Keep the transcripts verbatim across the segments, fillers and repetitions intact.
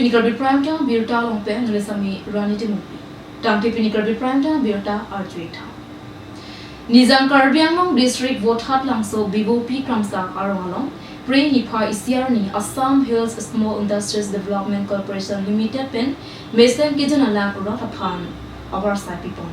Pini Karbi Prime Time birta along pen neli Sami Rani Timungpi. Tangte pini Karbi Prime Time birta arju-ik tha. Nijang Karbi Anglong District Vothatlangso B O P Kramsa arong along Phre niphai isi arni Assam Hills Small Industries Development Corporation Limited pen mesen kejun alang rat aphan avarsai pipon.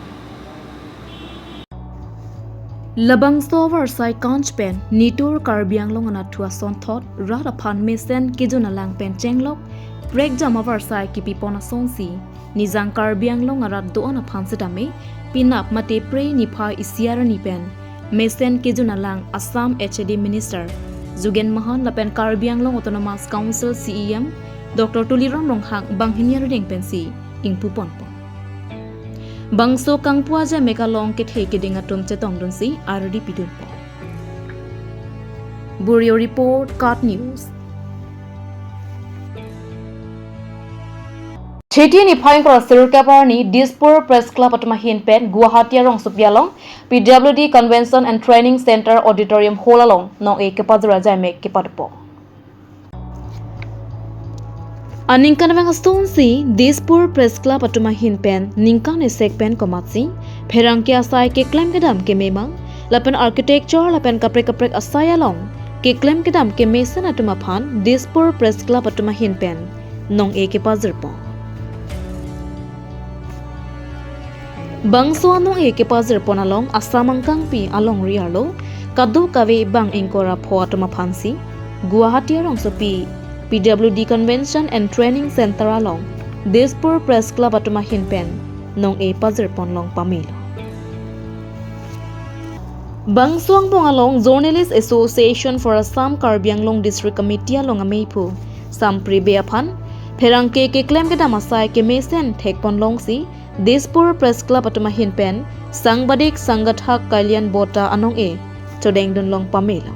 Labangso avarsai kanch pen nitur Karbi Anglong anatthu asonthot rat aphan mesen kejun alang pen chenglok prekjam avarsai kipipon asonsi, Nijang Karbi Anglong arat do-an aphan setame, pinap mate Phre niphai isi arni pen mesen kejun alang Assam H A D Minister Jugen Mahan lapen Karbi Anglong Autonomous Council C E M Doctor Tuliram Ronghang banghini arideng pensi ingpuponpo. Bangso kangpu ajamek along kethe keding atum chetongdunsi ardi pidunpo. Bureau Report, KAT News. Chiti niphai ingkoi ra sirkep arni Dispur Press Club atum ahin pen Guwahati arongsopi along P W D Convention and Training Center Auditorium Hall along nong-e kepajir ajamek kepadopo. Aningkanvang asonsi Dispur Press Club atum ahin pen ningkan esek pen komatsi pherangke asai keklem kedam kememang lapen architecture lapen kaprek kaprek asai along keklem kedam kemesen atum aphan Dispur Press Club atum ahin pen nong-e kepajirpo. Bangso anong-e kepajirpon along Assam angkangpi alongri arlo kadokave bang ingkoi ra pho atum aphansi Guwahati arongsopi P W D Convention and Training Center along Dispur Press Club atum ahin pen nong-e pajirpon long pamelo. Bangso angbong along Journalist Association for Assam Karbi Anglong District Committee along ameiphu Sampri Bey aphan pherangke keklem kedam asai kemesen thekpon longsi Dispur Press Club atum ahin pen Sangbadik Sangathak Kalyan Bota anong-e chodengdun long pamelo.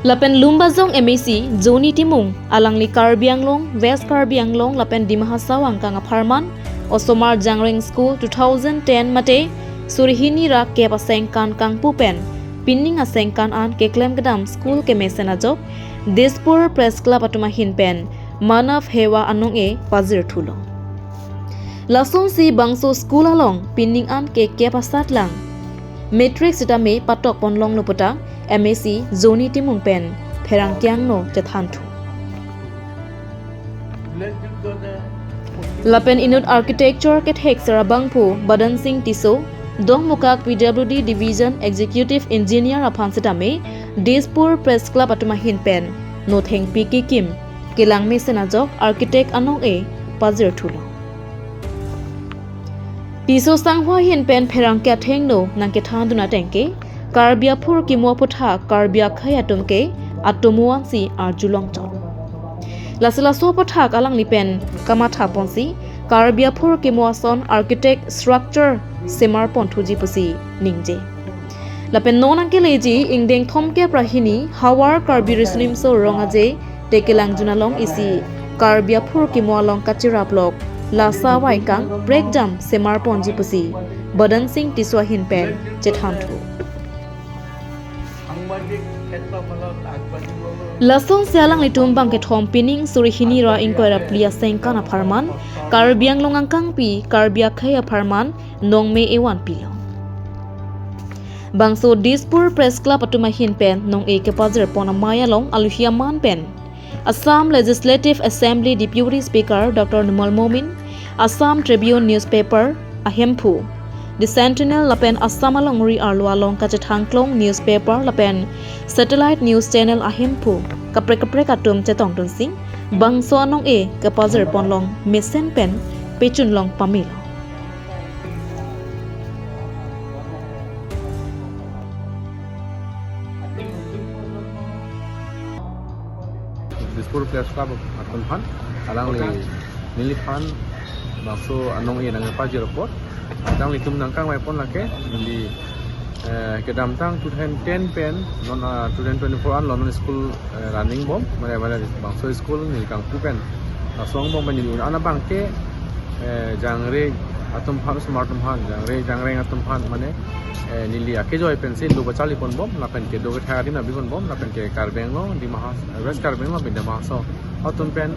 Lapen Lumbajong M A C Johnny Timung, alangli Karbi Anglong, West Karbi Anglong lapen Dima Hasao angkang apharman, osomar Jangreng School two thousand ten mate suri hini ra kep asengkan kangpu pen pining asengkan an keklem kedam school kemesen ajok Dispur Press Club atum ahin pen Manav Hewa anong-e pajirthulo. Lasonsi bangso school along pining an kekep asatlang matric sitame patokpon longlo puta M A C Johnny Timung pen pherangke angno chethanthu. Lapen inut architecture kethek sera bangphu Badan Singh Tisso, Dongmukak P W D Division Executive Engineer aphan sitame Dispur Press Club atum ahin pen nothengpi kekim kelang mesen ajok architect anong-e pajirthulo. Tisso sangho ahin pen pherangke athengno nangkethandun ateng ke Karbi aphurkimo aphuthak Karbi akhei atum ke atomo ansi arjulongchot. Lasi laso aphuthak alangli pen kamathaponsi Karbi aphurkimo ason architect structure semarponthuji pusi ningje. Lapen non nangkeleji ingdeng thomkep ra hini Howraghat Karbi Riso Nimso Rong Aje te kelangjun along isi Karbi aphurkimo along kachiraplok lasa vaikang prekjam semarponji pusi Badan Singh Tisso ahin pen chethanthu. Lasonsi alanglitum bangkethom pining suri hini ra ingkoi ra phli asengkan apharman Karbi Anglong angkangpi Karbi akhei apharman nongme evanpilo. Bangso Dispur Press Club atum ahin pen nong-e kepajirpon amei along aluhi aman pen Assam Legislative Assembly Deputy Speaker Doctor Numal Momin, Assam Tribune Newspaper ahemphu, The Sentinel lapen Assam alongri arlo along kachethangklong newspaper lapen satellite news channel ahemphu kaprek kaprek atum chetongdunsi bangso anong-e kepajirpon long mesen pen pechun long pamelo. Dispur Press Club atum aphan alangli neliphan bangso anong-e nangpajir apot alanglitum nangkangvaipon lake neli, eh, kedamtang two thousand ten pen non, ah, two thousand twenty-four an lo non school, eh, running bom, mane mane bangso school neli kangpu pen laso angbong pen neli un-an abang ke, eh, jangre atum aphan, osomar atum aphan, jangre jangreng atum aphan mane, eh, neli akejoi pensi do kacharli ponbom, lapen ke do kethak adim abi ponbom, lapen ke Karbi Anglong, Dima Has-, West Karbi Anglong, Dima Hasao atum pen,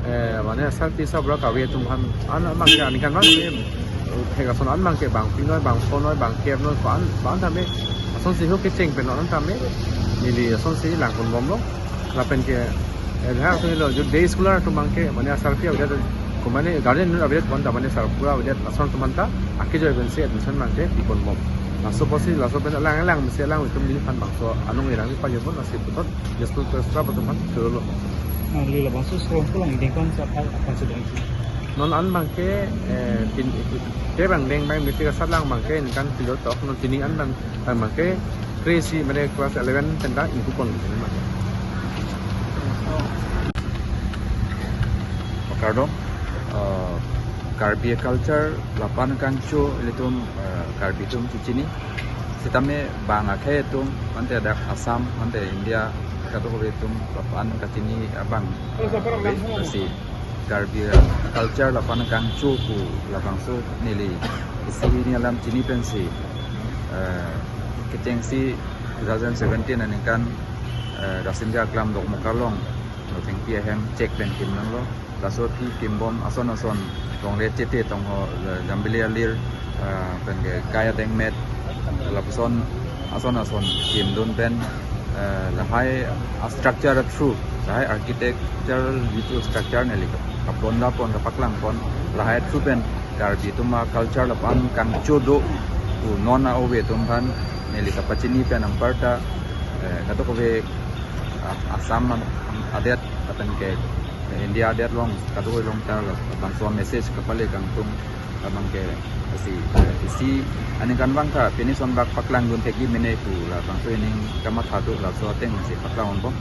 eh, mane asarpi asarbura kave atum aphan, an, an abang ke aningkanvang ke, eh, thek ason an abang ke bang pinoi, bang phonoi, bang kepnoi, ko-an, ko-an tame asonsi ho kecheng pen an tame neli asonsi lang ponbomlo. Lapen ke, eh, ha, so lo, jo day scholar atum abang ke, mane asarpi avedet, ko mane guardian avedet, ko-an ta mane asarbura avedet, lason atum aphan ta akejoi pensi admission abang ke pi ponbom. Laso apotsi, laso pen alang alang mesi alanglitum neliphan bangso anong irang ni pajebon, lasi puthot Jaispur Press Club atum aphan thurlo. Nangli labangso asong ko lang ingdeng ko-an sa aphan, aphan sedang isi. Non an abang ke, eh, pin, ke abang deng abang mesi kasat lang abang ke ningkan pilo tok, non pining an abang, abang ke kre-isi mane class eleven pen ta ingkupon abang. Kardom, eh, Karbi culture lapu-an kangcho ilitum, eh, Karbi atum chechini. Sitame bang akhei atum, mante dak Assam, mante India, kadokave atum lapu-an kachini abang, eh, ave, lasi Karbi culture lapu-an kangcho pu labangso neli isi hini alam chini pensi, eh, kechengsi two thousand seventeen aningkan, eh, Rasinja Aklam Dokmoka along, Thengpi ahem chek pen kimnanglo. Laso aphi kimbom ason ason, Rongle Chete Tongho, eh, Jambili Alir, eh, pen ke Kai Adengmet, lapuson ason ason kimdun pen, eh, lahai a structure a through, lahai architectural jitu structure neli kaplon dapon, kapaklang pon, lahai through pen Karbi atum a culture lapu-an kangcho do pu non a-ove atum aphan neli kapachini pen anparta, eh, kadokave, ah, Assam an-, adet lapen ke India adet along kadokave along ta labangso message kapale kangtung abang ke, lasi, eh, isi aningkanvang ta pini son bak paklangdun thekji mene pu labangso ining kamatha do, laso ateng si paklang ponbom.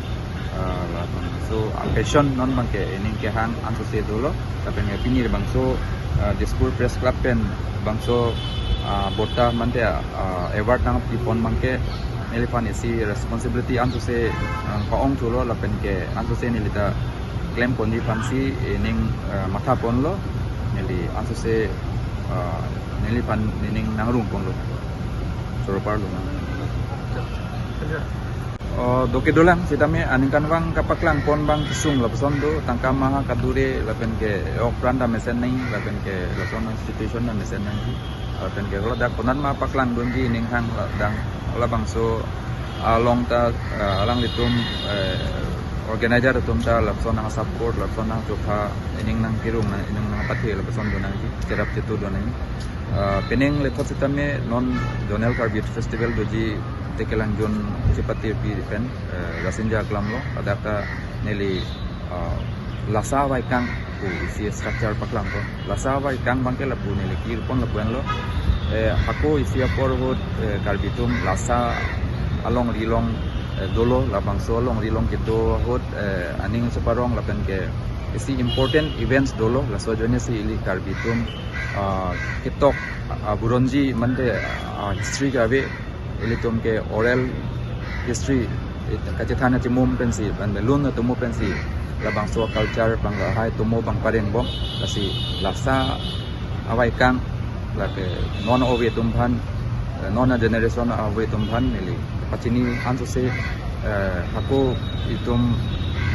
Ah, labangso occasion non abang ke ining kehang ansose dolo, lapen ke pini labangso, ah, Jaispur Press Club pen labangso, ah, bota mante, ah, award nangpi pon abang ke neliphan isi responsibility ansose, ah, ka-ong thulo, lapen ke ansose neli ta klem ponji aphansi ining, ah, matha ponlo, neli ansose, ah, neliphan ining nangrung ponlo. Choro parlo. Oh, do kedolang, sitame aningkanvang kapaklang pon abang kesung lapuson do, tangka maha kadure, lapen ke ok pran ta mesen nang, lapen ke lason institution ta mesen nangji. Lapen ke kalau dak konat ma paklangdunji ining hang la-, dang labangso along ta, eh, alanglitum, eh, organizer atum ta lapuson nang support, lapuson nang chokha, ining nangkerung nang, ining nangpathe lapuson do nangji, cherap chetu do nangji. Ah, pining lethot sitame non Zonal Karbi Youth Festival doji Tekelangjun chepate pi pen, eh, Rasinja Aklam along, ladak ta neli, ah, Lasa Vaikang pu isi structure paklang pon. Lasa Vaikang abang ke lapu neli kir pon lapu-anlo. Eh, hako isi apor ahut, eh, Karbi atum lasa alongri along, eh, dolo, labangso alongri along kedo ahut, eh, aning cheparong lapen ke isi important events dolo, laso ajoine si ili Karbi atum, ah, ketok, ah, buronji mante, ah, history ke ave, ilitum ke oral history, it-, kachethan kachemum pensi, ban belun atomo pensi, labangso culture abang lahai tomo abang parengbom, lasi Lasa Vaikang, lake non ove atum aphan, eh, non a generation ove atum aphan neli pachini ansose, eh, hako itum,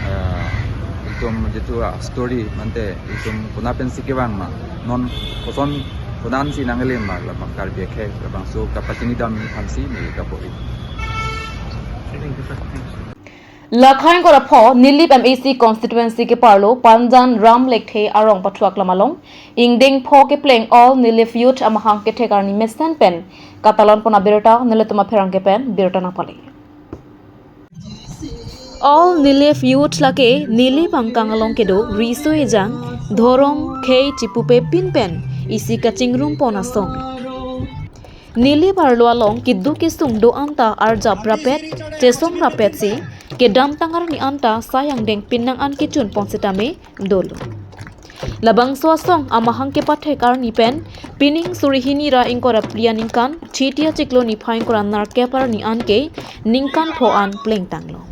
eh, itum jitu a story mante itum kona pensi kevang ma, non koson konansi nanglim ma, labang Karbi akhei labangso kapachini dam aphansi neli kapo-i. Lakhai ingkoi ra pho Nilip M A C constituency keparlo Panjan Ram Lekthe arong pathuak lam along ingdeng pho kepleng All Nilip Youth amahang kethek arni mesen pen katalon pon abirta nelitum apherangke pen birta nangpale. All Nilip Youth lake Nilip angkang along kedo riso ejang, dhorom, khei chipupepin pen isi kachingrum pon asong. Nilip arlo along keduk kesung do-an ta arjap rapet, chesong rapet si kedamtang arni anta sai angdeng pinnang an kechun pon sitame dolo. Labangso asong amahang kepathek arni pen pining suri hini ra ingkoi ra phli aningkan, Chiti achiklo niphai ingkoi ra nerkep arni an ke ningkan pho an plengtanglo.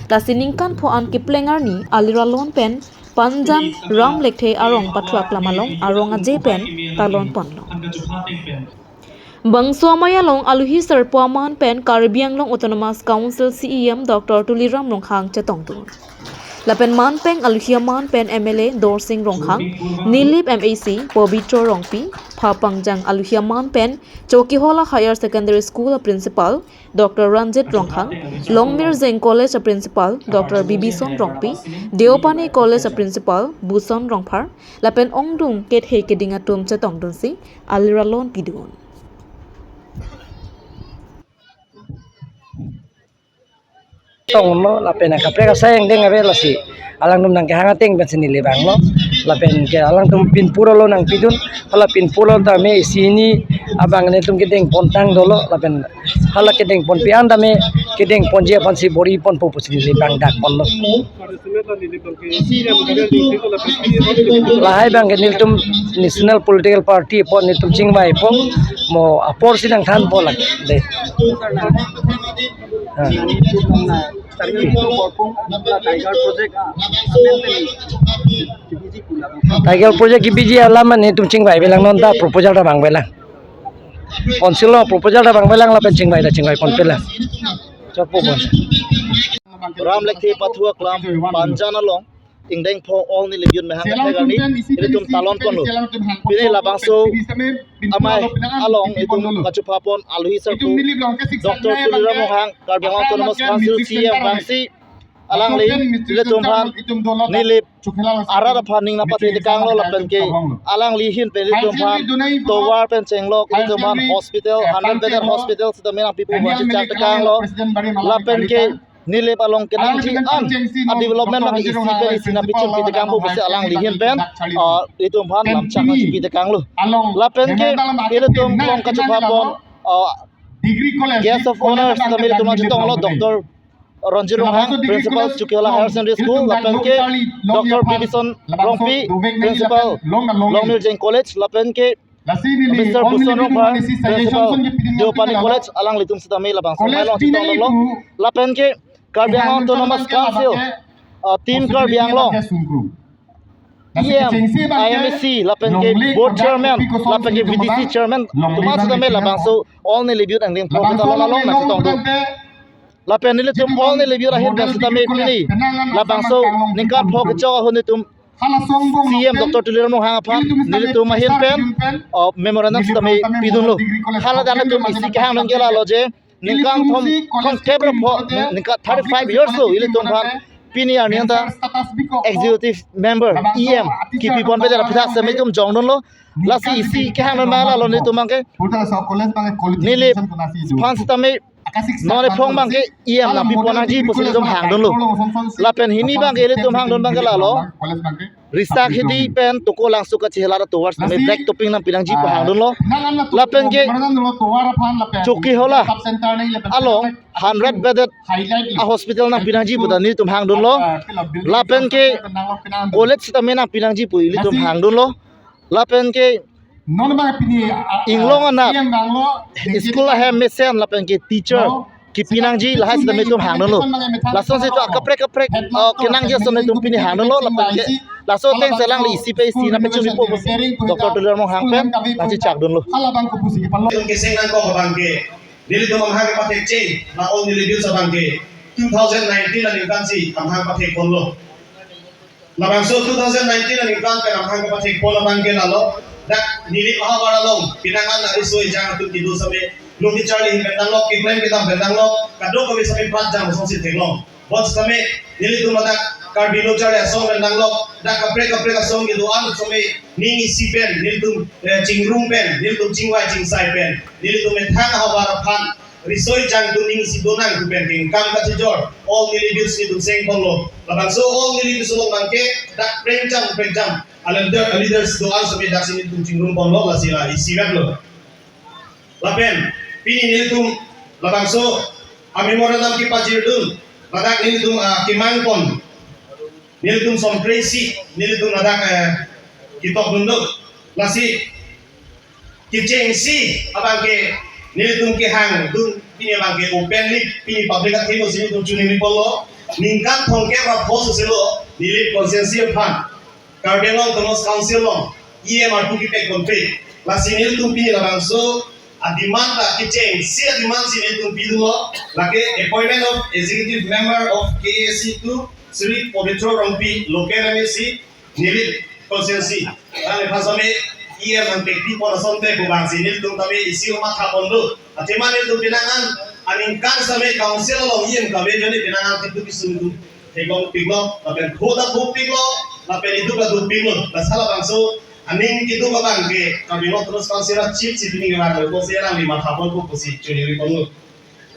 Lasi ningkan pho an kepleng arni aliralon pen Panjan Ram Lekthe arong pathu aklam along arong aje pen talon ponlo. Bangso amei along aluhi sarpo aman pen Karbi Anglong Autonomous Council C E M Doctor Tuliram Ronghang chetongdun. Lapen manpeng aluhi aman pen M L A Dorsing Ronghang, Nilip M A C Pobitro Rongpi, Phapangjang aluhi aman pen Chokihola Higher Secondary School a Principal Doctor Ranjit Ronghang, Longmirjeng College a Principal Doctor Bibison Rongpi, Deopani College a Principal Buson Rongphar, lapen ongdung kethe keding atum chetongdunsi aliralon pidun. Tonglo lapen akaprek asai angdeng ave lasi alangtum nangkehang ateng pensi neli vanglo. Lapen ke alangtum pinpur alo nangpidun, hala pinpur alo tame isi hini abang netum kedeng pontang dolo, lapen hala kedeng ponpi an tame kedeng ponji aphansi bor-i ponpo pusi neli vang dak ponlo. Lahai abang ke nelitum National Political Party apot nelitum chingvaipo, mo aporsi nangthanpo lake de. Ha. Tiger Project kebiji alam mane nelitum chingvaivelang, non ta proposal ta vangvelang. Council lo proposal ta vangvelang lapen chingvai ta chingvai ponpelang. Chokpo pon. Ram Lekthe pathu aklam Panjan along ingdeng pho All Nilip Youth Mehang Kathek arni ilitum talon ponlo. Pini labangso amei along itum kachupha pon aluhi sarpo Doctor Tuliram Ronghang, Karbi Anglong Autonomous Council C E M vangsi alangli ilitum aphan Nilip arat aphan ning nangpathe tekanglo lapen ke alangli ahin pen ilitum aphan tovar pen chenglok, ilitum aphan hospital, hundred bedded hospital sitame nangpipo pusi chak tekanglo. Lapen ke Nilip along kenangji an a development abang isi pen isi nangpichun pi tekangpo pusi alangli ahin pen, ah, ilitum aphan lamchak nangpi tekanglo. Lapen ke ilitum along kachupha pon, ah, Guest of Honor sitame ilitum aphan chetonglo Doctor Ranjit Ronghang, Principal Chokihola Higher Secondary School, lapen ke Doctor Bibison Rongpi, Principal Longmirjeng College, lapen ke Mister Buson Rongphar, Principal Deopani College, alanglitum sitame labangso amei along chetonglo. Lapen ke Karbi Anglong Autonomous Council, uh, Team Karbi Anglong, E M, I M A C, lapen ke Board Chairman, lapen ke V D C Chairman, atum sitame labangso All Nilip Youth angdeng pho ketalon along nangchetongdun. Lapen nelitum All Nilip Youth ahin pen sitame pini labangso ningkan pho kechok ahut nelitum C E M Doctor Tuliram Ronghang aphan nelitum ahin pen, uh, memorandum sitame pidunlo. Hala dan atum isi kehang nangkela lo je ningkan thom, thomkep ra pho, ningkan thirty-five years lo ilitum aphan pini arni anta executive member, E M, kipi ponpe jara pitha sitame itum jongdunlo. Lasi isi kehang nangkela lo nelitum abang ke Nilip aphan sitame non ephong abang ke E M nangpi pon nangji pusi ilitum hangdunlo. Lapen hini abang ke ilitum hangdun abang ke lalo Risak Hidi pen Tokolangso kachehelar atovar sitame black topping nangpi nangji pu hangdunlo. Lapen ke Chokihola along hundred bedded a hospital nangpi nangji pu ta nelitum hangdunlo. Lapen ke college sitame nangpi nangji pu ilitum hangdunlo. Lapen ke non abang pini, ah, Inglong ah, anat, siang danglo, school ahem mesen lapen ke teacher kipi nangji lahai sitame itum hangdunlo. Lasonsi itum akaprek kaprek, oh, kenangji ason itum pini hangdunlo lapen ke laso ateng si alangli isi pen isi nangpachun pipo pusi Doctor Tuliram Ronghang pen nangchechakdunlo. Hala abang kopusi kepalo. Itum keseng nangkok abang ke nelitum amahang kepathek cheng, la All Nilip Youth abang ke two thousand nineteen aningkan si amahang pathek ponlo. Labangso two thousand nineteen aningkan pen amahang kepathek pon abang ke lalo, dak Nilip ahavar along pinangan nang risoi jang atum kedo sitame, lo kecharli ahin pen danglo, keklem kedam pen danglo, kadokave sitame prat jang asonsi theklong. Bonsitame nelitum ladak Karbi Lo Charli Asong pen danglo, dak kaprek kaprek asong kedo-an sitame ning isi pen nelitum, eh, chingrum pen, nelitum chingvai chingsai pen, nelitum methang ahavar aphan risoi jang atum ning isi donang pu pen kengkam kachijor All Nilip Youth nelitum seng ponlo. Labangso All Nilip Youth along abang ke dak prengcham prengcham a leader, a leaders do-an sitame daksi nelitum chingrum ponlo, lasi la isi vetlo. Lapen pini nelitum labangso a memorandum kepajirdun, ladak nelitum, ah, kemang pon nelitum som presi nelitum ladak, eh, ketokdunlo. Lasi kechengsi abang ke nelitum kehangdun pini abang ke openly pini public athe lo si nelitum chuningri ponlo. Ningkan thomkep ra pho soselo Nilip constituency aphan Karbi Anglong Autonomous Council along E M arpu kepek ponpe. Lasi nelitum pini labangso a-demand ta kechengsi a-demand si nelitum pidunlo, lake appointment of executive member of K A C two, Shri Pobitro Rongpi, local M A C, Nilip constituency. Tangte phan same E M nangpekpi pon asonte pu abangsi nelitum tame isi matha pon do. Athema nelitum penang an aningkan same council along E M kave ajoine penang an kitu kisung tum theklong piklo, lapen kho ta kho piklo, lapen iduk ta duk piklo. Lasi labangso aning kitu abang ke Karbi Anglong Autonomous Council a-chief si pini kevang lo, kosi alangli matha ponpo pusi choningri ponlo.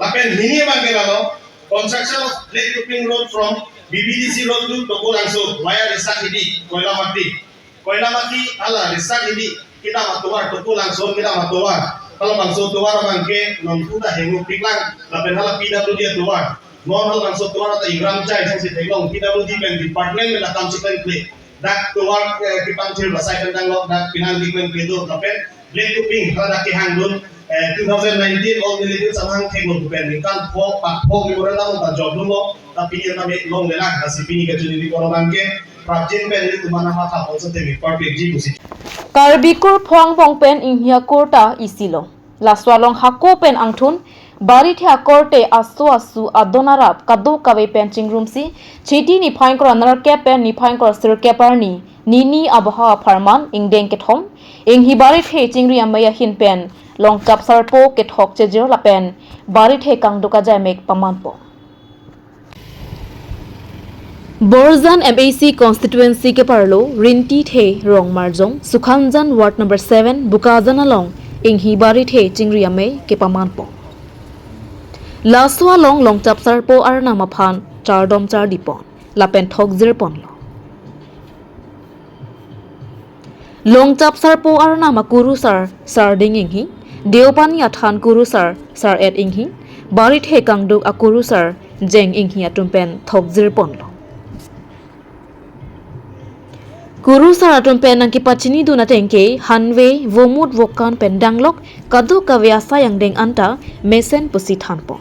Lapen hini abang ke lalo, construction of plate looping road from B B D C road to Tokolangso via Risakhidi, Koilamati. Koilamati hala Risakhidi kedam atovar, Tokolangso kedam atovar. Halabangso tovar abang ke nonpu ta henglo piklang, lapen hala P W D atovar. Non halabangso tovar ta Ingram Chai sangsi theklong, P W D pen department pen akam chiklenkle. Dak tovar, eh, kepangthir ba sai pen danglok, dak penang diklenkle do, lapen plate looping hala dak kehangdun, eh, two thousand nineteen along nelitum samhang theklo pen ningkan pho, pak pho memorandum ta jobdunlo, ta pini ta mek longlelang, lasi pini kachoningri pon abang ke prapjin pen nelitum aphan matha pon asonte mek parpikji pusi. Karbi kurphong angbong pen inghia kurta isilo. Laso along hako pen angthun, Barithe akorte aso asu adon arap kadokave pen chingrumsi, Chiti niphai ingkoi ra nerkep pen niphai ingkoi ra sirkep arni, nini abaha apharman ingdeng kethom, Inghi Barithe chingri amei ahin pen Longchap Sarpo kethok chejir lapen Barithe kangduk ajaimek pamanpo. Borjan M A C constituency keparlo Rinti The Rongmarjong, Sukhanjan ward number seven, Bokajan along Inghi Barithe chingri amei kepamanpo. Laso along Longchap Sarpo arnam aphan chardom chardi pon lapen thokjir ponlo. Longchap Sarpo arnam akurusar Sarding Inghi, Deopani athan kurusar Sar-et Inghi, Barithe kangduk akurusar Jeng Inghi atum pen thokjir ponlo. Kurusar atum pen nangkepachinidun ateng ke hanve, vomut vokan pen danglok kadokave asai angdeng anta mesen pusi thanpon.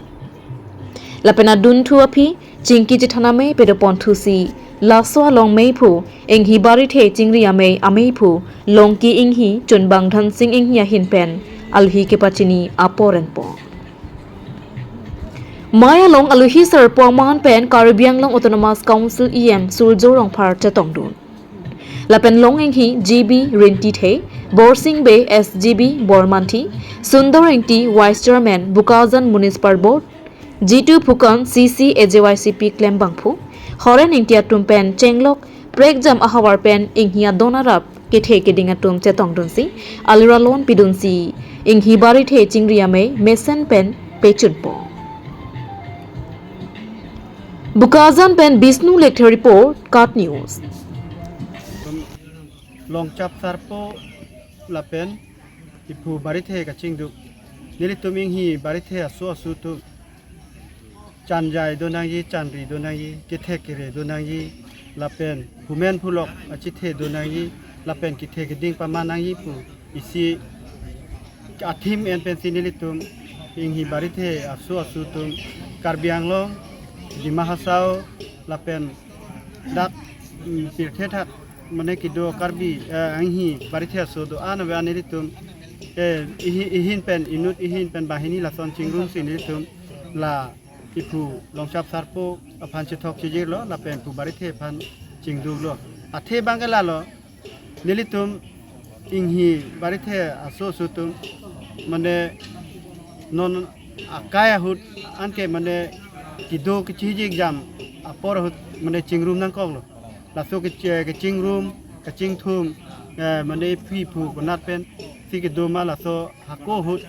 Lapen adunthu aphi chingki chethan amei pedoponthusi laso along meiphu Inghi Barithe chingri amei ameiphu Longki Inghi, Chunbang Dhansing Inghi ahin pen alohi kepachini apor enpo. Mei along alohi sarpo aman pen Karbi Anglong Autonomous Council E M Surjya Rongphar chetongdun. Lapen Long Inghi, G B Rinti The, Borsing Bey, S G B Bormanthi, Sundor Ingti, Vice Chairman Bokajan Municipal Board, Jitu Phukan, C C A J Y C P klembangphu, Horen Ingti atum pen chenglok prekjam ahavar pen Inghi adon arap kethe keding atum chetongdunsi, alura lon pidunsi, Inghi Barithe chingri amei mesen pen pechunpo. Bokajan pen Bishnu Lekthe report, KAT News. Longchap Sarpo lapen iphu Barithe kachingduk. Nelitum Inghi Barithe aso asu atum chanjai donangji, chanri donangji, kethek kere donangji, lapen phumen phulok achethe donangji, lapen kethe keding paman nangji pu isi athim en pensi nelitum Inghi Barithe aso asu atum Karbi Anglong, Dima Hasao, lapen dak, mm, pirthe thak mane kedo Karbi, eh, Inghi Barithe aso do-an ave an nelitum, eh, ihi-, ihin pen inut ihin pen banghini lason chingrumsi nelitum la iphu Longchap Sarpo aphan chethok chejirlo lapen iphu Barithe aphan chingduklo. Athe abang ke lalo, nelitum Inghi Barithe aso asu atum mane non akai ahut anke mane kedo kechiji jam apor ahut mane chingrum nangkoklo. Laso ke, kechingrum, kechingthum, eh, mane iphi iphu konat pensi kedo ma laso hako ahut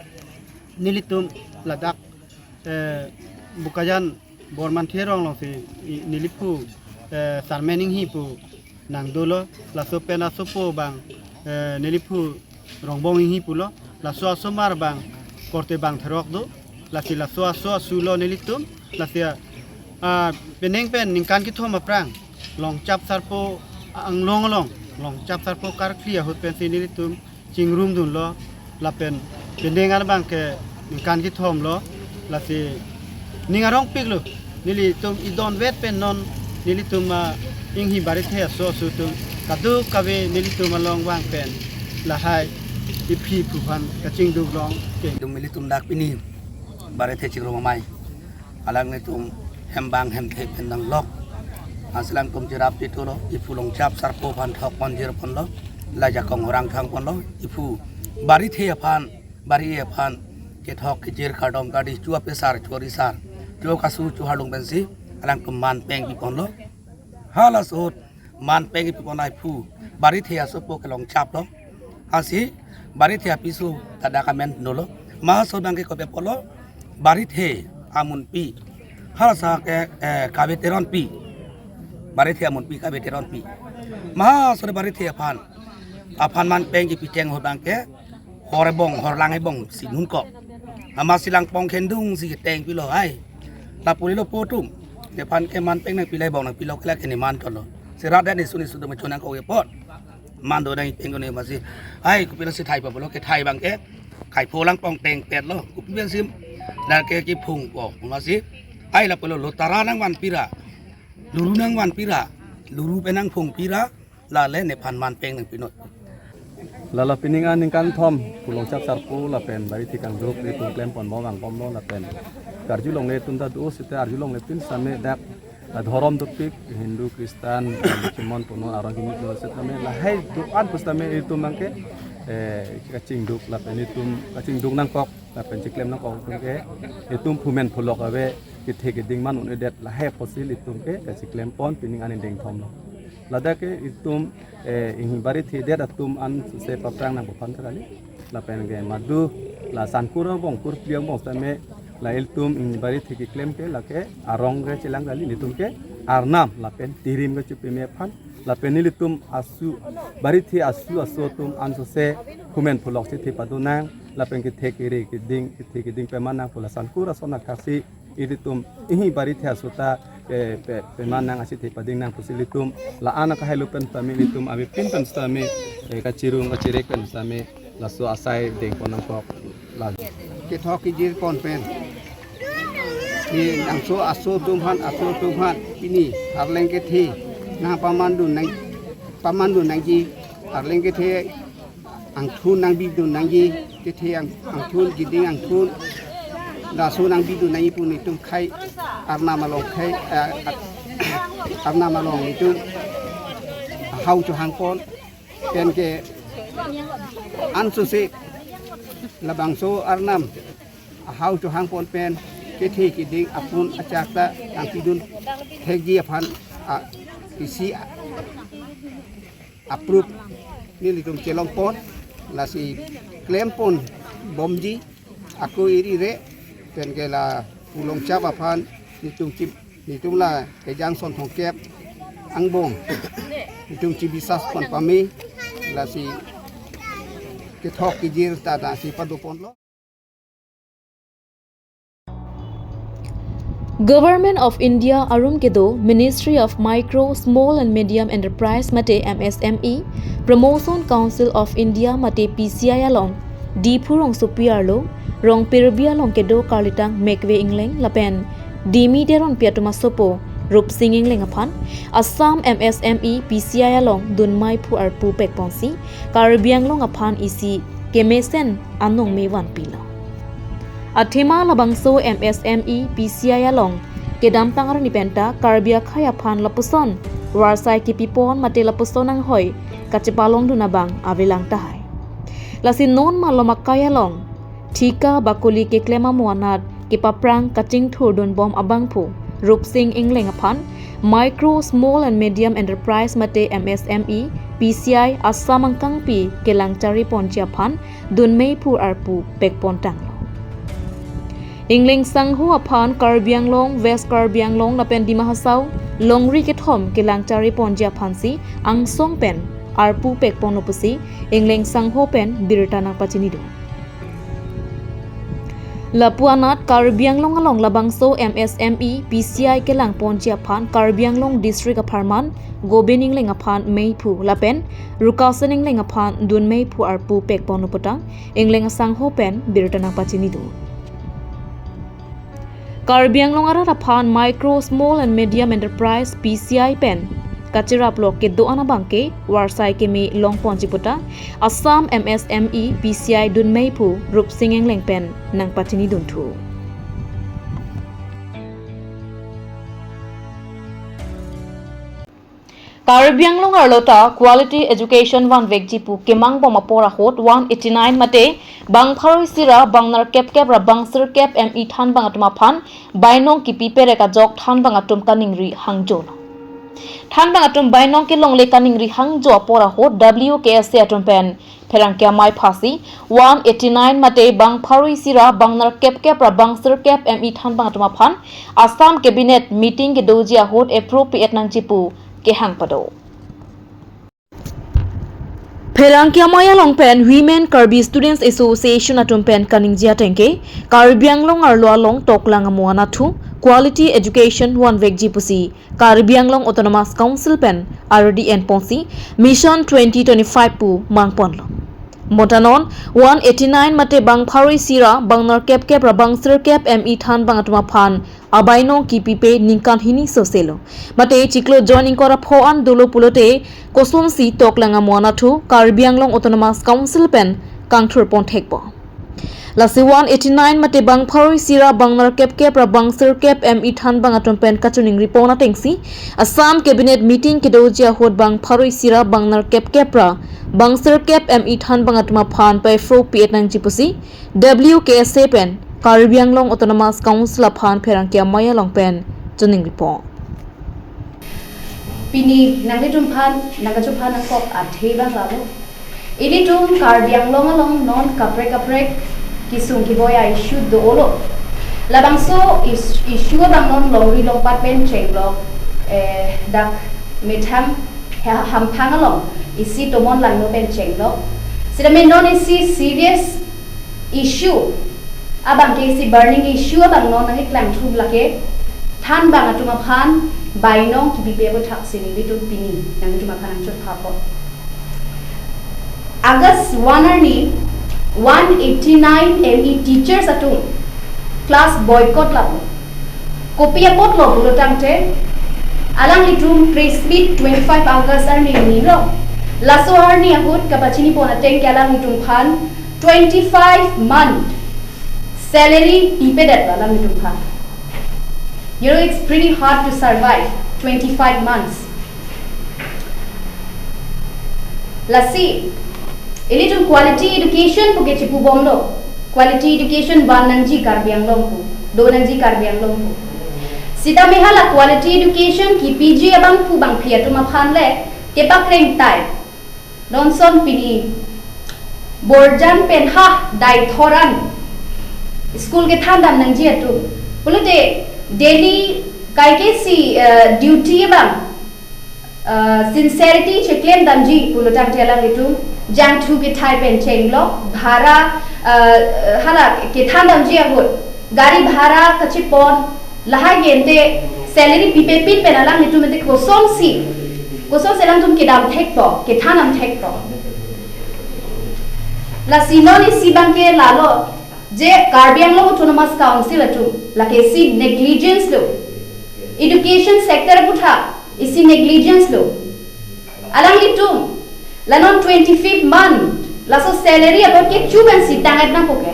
nelitum ladak, eh, Bokajan Bormanthi arong alongsi i-, neliphu, eh, Sarmen Inghi pu nangdolo, laso pen asopo abang, eh, neliphu Rongbong Inghi pulo, laso asomar abang korte bang therok do, lasi laso aso asu lo nelitum, lasi, ah, penang pen ningkan kethom aphrang, Longchap Sarpo anglong along, Longchap Sarpo karkli ahut pensi nelitum chingrumdunlo, lapen penang an abang ke ningkan kethom lo, lasi ning arongpiklo, nelitum idonvet pen non, nelitum, ah, Inghi Barithe aso aso atum kadokave nelitum along vang pen lahai iphi iphu aphan kachingduk long ke. Nelitum dak pini Barithe Chikro Amei, alanglitum hem bang hem the pen nanglok. Ansi alangtum cherap titolo, iphu Longchap Sarpo aphan thok pon jir ponlo, la jakong orang thang ponlo, iphu Barithe aphan, Bari aphan kethok kejir kardom kardi, chu apisar, chu arisar, chu akasu, chu arlung pensi alangtum man peng pi ponlo. Halaso ahut man peng pi pon ai phu Barithe asopo ke Longchap lo. Ansi Barithe apiso ta dak amen nolo. Mahaso abang ke kopi apotlo, Barithe amunpi. Halaso ke, eh, Kave Teronpi. Barithe amunpi Kave Teronpi. Mahaso Barithe aphan, aphan man peng kipi cheng ahut abang ke hor ebong, hor lang ebong si nunkok. Amatsi lang pong khendung si keteng pilo ai. Lapu nelo po atum, nephan ke man peng nangpi la ebong nangpilo ke lake neman chotlo. Si rat dan isu isu dum chonang ko apot. Man do nang peng ko ne masi. Ai, kopi lasi thai pa bolo ke thai abang ke. Khai pho lang pong teng pet lo. Kopi pensi dak ke kiphung po masi. Ai, lapu lo lotara nangvan pira, luru nangvan pira, luru pen nangphung pira, lale nephan man peng nangpi noi. Lala pining aningkan thom, pu Longchap Sarpo lapen Barithe kangduk nelitum klem pon bom vang bomlo lapen karjulongle atum ta do seta arjulongle pin same dak, ah, dhorom dopik, Hindu, Kristan, Chimon, Punon, arong kimi do setame lahai do-an pu setame itum abang ke, eh, kachingduk lapen itum kachingduk nangkok lapen chiklem nangkok atum ke itum phumen phulok ave kethe keding man un-edet lahai apotsi itum ke kachiklem pon pining aningding thom lo. Ladak ke itum, eh, inghi Barithe det atum ansose paprang nangpo aphan kali. Lapen ke madu la sankur angbong kurpli angbong setame la ilitum inghi Barithe keklem ke lake arong ke chelang kali, nelitum ke arnam lapen tirim kachepame aphan lapen nelitum asu Barithe asu aso atum ansose phumen phulok si the pado nang lapen kethe kere keding kethe keding peman nang pu la sankur ason akaksi ilitum inghi Barithe aso ta, eh, pe, peman nang asi the pading nang pusi ilitum la-an akahai lo pen setame ilitum ave pin pen setame, eh, kachirung kachirek pen setame laso asai deng pon nangkok la. Kethok kejir pon pen. Ni nangso aso atum aphan, aso atum aphan pini arleng kethe nangpamandun nang, pamandun nangji, arleng kethe angthun nangbidun nangji, kethe ang, angthun, keding angthun, laso nangbidun nangji pu nelitum khei arnam along khei, eh, ar-, arnam along nelitum ahau chohang pon pen ke ansose labangso arnam ahau chohang pon pen kethe keding apun achak ta nangpidun thekji aphan, ah, isi, ah, approve nelitum chelong pon, lasi klem pon bomji ako iri re, pen ke la pu Longchap aphan nelitum chip, nelitum la kejang son thomkep angbong nelitum chibisas pon pame, lasi kethok kejir ta ta si pado ponlo. Government of India arum kedo Ministry of Micro, Small and Medium Enterprise mate M S M E, Promotion Council of India mate P C I along Diphu rongsopi arlo Rongpirbi along kedo karlitang Mekve Engleng lapen Dimi Teronpi atum asopo Rupsing Engleng aphan Assam M S M E P C I along dunmei phu arpu pekponsi Karbi Anglong aphan isi kemesen anong me vanpilo. Athema labangso M S M E P C I along kedamtang arni penta Karbi akhei aphan lapuson varsai kipipon mate lapuson anghoi kachepalongdun abang avelang tahai. Lasi non malom akai along thika bakoli keklem amo anat kepaprang kachingthurdun bom abangphu Rupsing Engleng aphan Micro, Small and Medium Enterprise mate M S M E P C I Assam angkangpi kelang chariponji aphan dunmei phu arpu pekpon tanglo. Engleng sangho aphan Karbi Anglong, West Karbi Anglong lapen Dima Hasao longri kethom kelang chariponji aphansi angsong pen arpu pekponlo pusi Engleng sangho pen birta nangpachinidun. Lapu anat Karbi Anglong along labangso M S M E P C I kelangponji aphan Karbi Anglong District apharman Gobin Engleng aphan mei phu lapen Rukasen Engleng aphan dunmei phu arpu pekponlo putang Engleng asangho pen birta nangpachinidun. Karbi Anglong arat aphan Micro, Small and Medium Enterprise, P C I pen kachirap lo kedo-an abangke varsai keme longponji puta Assam M S M E P C I dunmei aphu Rupsing Engleng pen nangpachini dunthu. Karbi Anglong arlo ta quality education vanvekji pu kemangbom apor ahut one eighty nine mate bang pharo isi ra bang nerkep kep ra bang sirkep M E thanbang atum aphan bainong kipi perek ajok thanbang atum kaningri hangjo lo. Thanbang atum bainong kelongle kaningri hangjo apor ahut W K S A atum pen pherangke amei aphasi one eighty nine mate bang pharo isi ra bang nerkep kep ra bang sirkep M E thanbang atum aphan Assam Cabinet meeting kedoji ahut approve pi-et nangji pu kehang pado. Pherangke amei along pen Women Karbi Students Association atum pen kaningje atengke Karbi Anglong arlo along toklang amo anatthu quality education vanvekji pusi Karbi Anglong Autonomous Council pen ardi enponsi Mission twenty twenty-five pu mangponlo. Bonta non one eighty nine mate bang pharo isi ra bang nerkep kep ra bang sirkep M E thanbang atum aphan abainong kipipe ningkan hini soselo. Mate chiklo join ingkoi ra pho an dolo pulote kosonsi toklang amo anatthu Karbi Anglong Autonomous Council pen kangthurpon thekpo. Lasi one eighty nine mate bang pharo isi ra bang nerkep kep ra bang sirkep M E thanbang atum pen kachiningripon atengsi Assam Cabinet meeting kedoji ahut bang pharo isi ra bang nerkep kep ra bang sirkep M E thanbang atum aphan pi-et nangji pusi W K S A pen Karbi Anglong Autonomous Council aphan pherangke amei along pen chiningripon. Pini nanglitum aphan nangkachophan nangkok athe abang lalo. Ilitum Karbi Anglong along non kaprek kaprek kisung kiboi a-issue dolo. Labangso is-, issue abang non longri longpat pen chenglok, eh, dak methang ha-, hamphang along isi tomon langno pen chenglok. Sitame non isi serious issue abangke, isi burning issue abang non nangkeklang thu lake thanbang atum aphan bainong kipipe aputhak si nelitum pini nanglitum aphan nangchot phapo. August one arni one eighty nine M E teachers atum class boycott lapu. Kopi apotlo pulo tangte, alanglitum press meet twenty-five August arni nilo. Laso arni ahut kapachinipon atengke alanglitum aphan twenty-five month salary pipedetlo alanglitum aphan. You know, it's pretty hard to survive twenty-five months. Lasi, ilitum quality education puke chipubomlo. Quality education van nangji Karbi Anglong pu, do nangji Karbi Anglong pu. Sitame hala quality education kipiji abangphu bangphi atum aphan le kepakreng tai. Non son pini borjan pen ha dai thoran school kethandam nangji atum. Pulote daily kaike si, eh, duty abang, eh, sincerity cheklem damji pulo tangte alanglitum jangthu kethai pen chenglok, bhara, eh, hala kethan damji ahut gari bhara kachepon, lahai gente salary pipepin pen alanglitum ente kosonsi, kosonsi alangtum kedam thekpo, kethandam thekpo. Lasi non isi abangke lalo, je Karbi Anglong Autonomous Council atum lake isi negligence lo. Education sector aputhak isi negligence lo. Alanglitum la non twenty-fifth month laso salary abangke chubensi tang-et nangpo ke.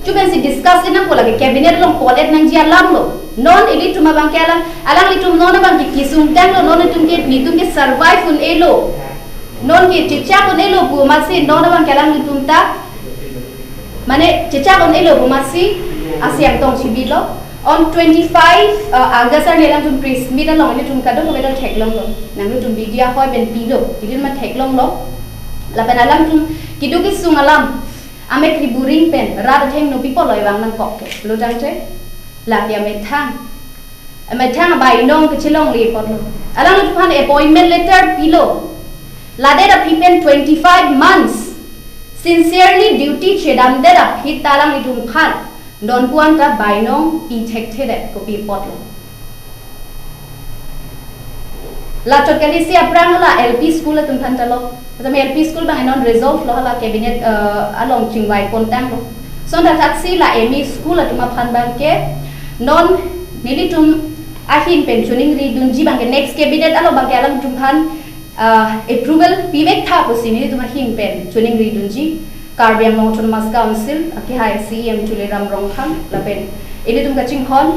Chubensi discuss-et nangpo, lake cabinet along pon-et nangji alam lo. Non ilitum abangke alang, alanglitum non abangke kisung tanglo, non itum ke, nelitum ke survive un-elo. Non ke chechak un-elo pu amatsi non abangke alanglitum ta, mane chechak un-elo pu amatsi asi angtong chibilo. On twenty-five, uh, August arni alangtum press meet along ilitum kadokave ta theklonglo. Nanglitum media hoi pen pilo, ilitum ma theklonglo. Lapen alangtum keduk kesung alam amek riburing pen rat athengno pipo lo ivang nangkok ke. Lo tangte, lake amethang, amethang abainong kechelongle apotlo. Alanglitum aphan appointment letter pilo. Ladet aphi pen twenty-five months sincerely duty chedamdet aphi ta alanglitum aphan non pu-an ta bainong pi thekthedet, kopi apotlo. Lachot kali si aphrang hala L P school atum aphan ta lo. Tame L P school abang non resolve lo hala cabinet, eh, along chingvai pontanglo. Son ta thaksi la M E school atum aphan abangke non nelitum ahin pen choningri dunji abangke next cabinet along abangke alangtum aphan uh, approval pivek tha pusi nelitum ahin pen choningri dunji. Karbi Anglong Autonomous Council akehai C E M Tuliram Ronghang lapen ilitum kachinghon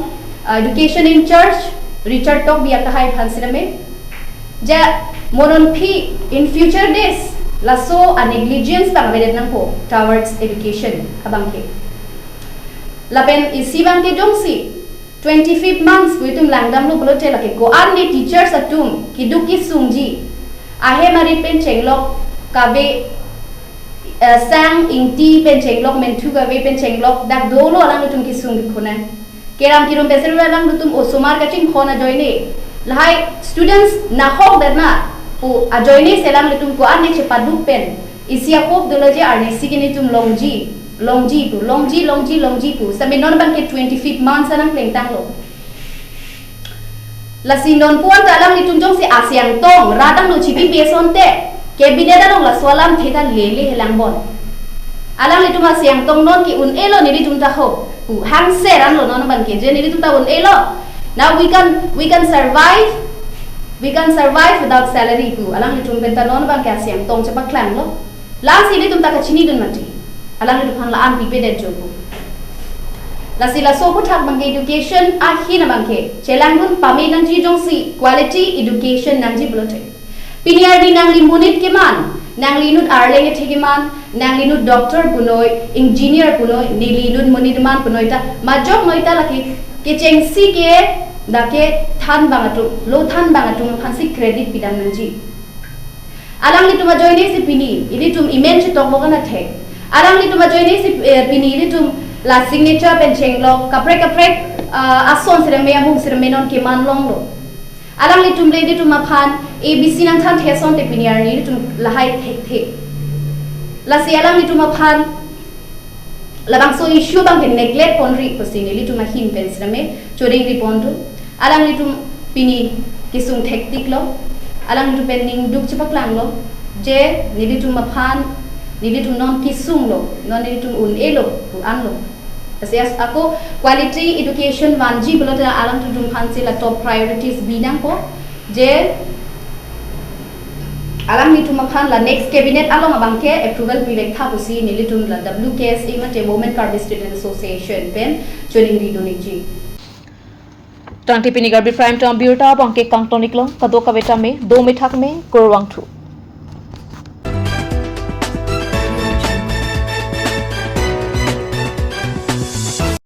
uh, education in charge Richard Tokbi akehai aphan sitame, ja mo non aphi in future days laso a negligence abang avedet nangpo towards education abangke. Lapen isi abangke jongsi twenty-fifth months pu itum langdamlo pulote lake ko-an ne teachers atum keduk kesungji, ahem arit pen chenglok kave, eh, sang ingti pen chenglok menthu kave pen chenglok dak dolo alanglitum kesung dukhonan. Keram kirum pen sirve alanglitum osomar kachinghon ajoine, lahai students nahok dana pu ajoine si alanglitum ko-an ne chepaduk pen isi a-hope dolo je arnisi ke nelitum longji, longji pu, longji, longji, longji pu. Sitame non abangke twenty-fifth months anang plengtanglo. Lasi non puan ta alanglitum jongsi asiang tong radang lo chibi beson te, cabinet along laso alamthe ta lele helang bon. Alanglitum asiang tong non ke un-elo nelitum ta ho pu hangser anlo non abangke, je nelitum ta un-elo. Now we can, we can survive, we can survive without salary pu alanglitum pen ta non abangke asiang tong chepaklanglo. Lasi ilitum ta kachinidun mati. Alanglitum aphan la-an pipedet jo pu. Lasi laso aputhak abangke education ahin abangke chelangdun pame nangji jongsi quality education nangji pulote. Pini arni nangli monit keman, nangli inut arleng ethe keman, nangli inut doctor punoi, engineer punoi, neli inut monit keman punoi ta majok noi ta lake kechengsi ke, lake than abang atum, lo than abang atum aphansi credit pidam nangji. Alanglitum ajoine si pini ilitum emen chetok bok anathek. Alanglitum ajoine si, eh, pini ilitum la signature pen chenglok kaprek kaprek, ah, ason sirame, amung sirame non keman longlo. Alanglitum le ilitum aphan A B C nangthan the asonte pini arni ilitum lahai thekthe. Lasi alanglitum aphan labangso issue abangke neglect ponri pusi nelitum ahin pen sitame choningri pon tu. Alanglitum pini kesung thektiklo. Alanglitum pen ning duk chepaklanglo. Je nelitum aphan, nelitum non kesunglo, non nelitum un-elo pu anlo. Lasi as ako quality education vanji pulote alangtum aphansi la top priorities bi nangpo. Je alanglitum aphan la next cabinet along abangke approval pivek tha pusi nelitum la W K S A mate Women Karbi Student Association pen choningri dun-ikji. Tangte pini Karbi Prime Time abirta abangke kangton-iklo, kadokave tame dome thakme, kurvangthu.